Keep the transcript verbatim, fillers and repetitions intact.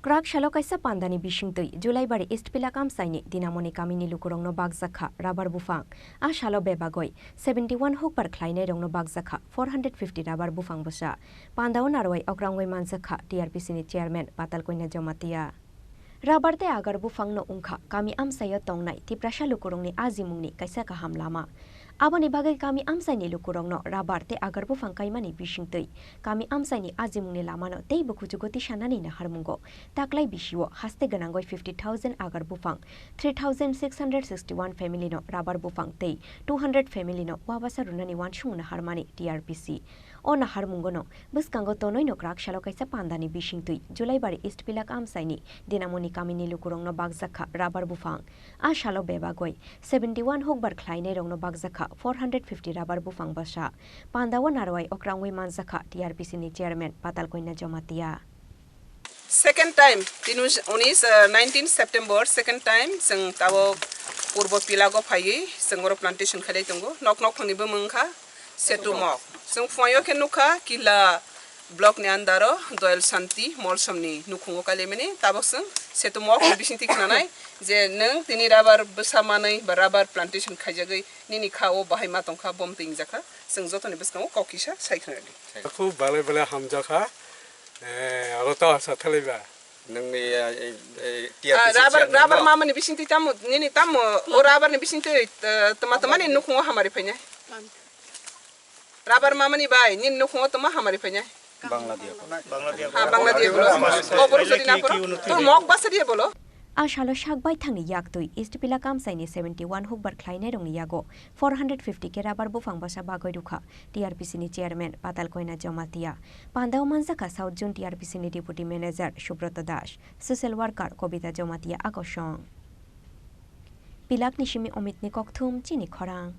Kwrak salo kaisa pandani bisingtwi Julaibari East Pilak amchaini Dinamoni kamini lukurokno bakjakha rubber buphang. A salo bebagwi seventy one hukbar khlainairokno bakjakha four hundred fifty rubber buphang bwsa. Pandao narwai okrangwi manjakha T R P C ni chairman Patal Koina Jamatia. Rubber tei agar buphangno wngkha kami amchaio tongnai Tiprasa lukurokni ajimungni kaisa kaham lama. Aboni bagwi kami amchaini lukurokno rubber tei agar buphang kaimani bisingtwi kami amchaini ajimungni lamano teibo kuchugo tisanani naharmungo. Taklai bisio haste gwnangwi fifty thousand agar buphang, three thousand six hundred sixty one family no rubber buphang tei two hundred family no wabasa rwnani wansukmung naharmani T R P C. O naharmungono bwskango tonoino kwrak salo kaisa pandani bisingtwi Julaibari East Pilak amchaini Dinamoni kamini lukurokno bakjakha rubber buphang. A salo bebagwi seventy one hukbar khlainairokno bakjakha four hundred fifty rubber buphang bwsa. Pandao narwai okrangwi manjakha T R P C ni chairman Patal Koina Jamatia. Second time, tini unis, uh, nineteen September, second time, chwng tabok Purbo Pilago phaiwi chwng oro plantation khailai tongo. Nok nok phangni bumung wngkha Setu Mok. Chwng phuaio khe nukha Kila block ni under o Doyal Santi Molsomni nukhungo kailaimani. Tabok chwng Setu Mok ni bisingtwi khnanai je nwng tini rubber bwsa manwi ba rubber plantation khaijagwi nini kha o bahai ma tongkha, bom twi wngjakha. Chwng jotoni bwskango kok kisa sai khna di. Khub belai belai hamjakha. Eh, aro to asa thalaiba. Nangni, eh, eh, eh, T R P C Ah, rubber, chairman rubber no? Mamani bisingtwi tamo, nini tamo, o rubber ni bisingtwi, eh, tama tama ni nukhungo hamari phainai. Rubber mamani bai, nini nukhungo tama hamari phainai. Bangladesh. Ha, Bangladesh bolo. O borok jodi na poro. To mok basa dia bolo. A salo sak baithangni yaktwi East Pilak amchaini seventy one hukbar khlainairokni yago four hundred fifty khe rubber buphang bwsa bagwi rwkha T R P C ni chairman Patal Koina Jamatia. Pandao manjakha South Zone T R P C ni deputy manager Subroto Das, social worker Kobita Jamatia a kosong. Pilakni simi Omitni kokthum chini khorang.